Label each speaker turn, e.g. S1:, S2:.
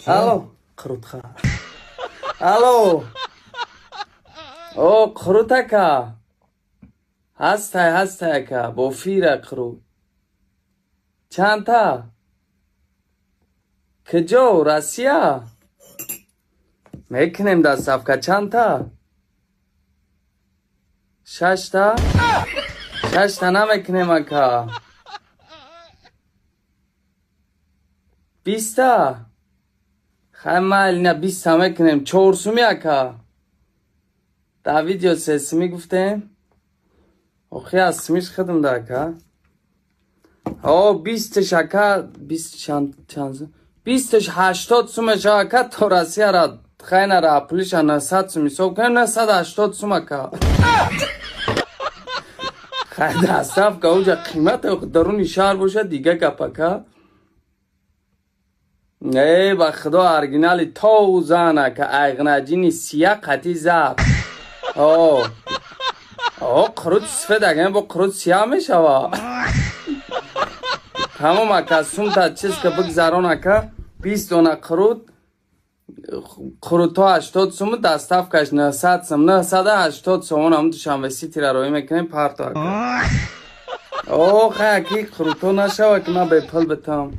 S1: Алло, қурутха, алло, о, қурут ака, ҳастай, ҳастай ака, бо фира қурут чандта? Куҷо? Россия мекунем доставка. Чандта? Шашта? Шашта намекунем, ака. 20-та? Хай, майли, на, 20-та мекунем. 4 суми, ака. Дар видео 3 суми гуфтем, охи аз сумиш худам да, ака. О, 20-ш, ака, бист чанд? 20-ш 80 сум мешава, ака. То Россияра хайнара пулиша 900 сум ҳисоб кунем, 980 сум, ака. Хай, доставка уҷа қимат, даруни шаҳр бошад, дига гап, ака. Э, ба худо, оригинали тозан, ака, айғнаҷини сия қати зард. О, о, қурут сифед, аган бо қурут сия мешава. Тамом, ака, сумта чиз ка бигзарон, ака. 20 дона қурут, қурутҳо 80 суму, доставкаш 900 сум, 980 сомон. Ам Душанбе Ситира роӣ мекунем, парто, ака. О, хай, аки, қурутҳо нашава, ки ман бепул битам.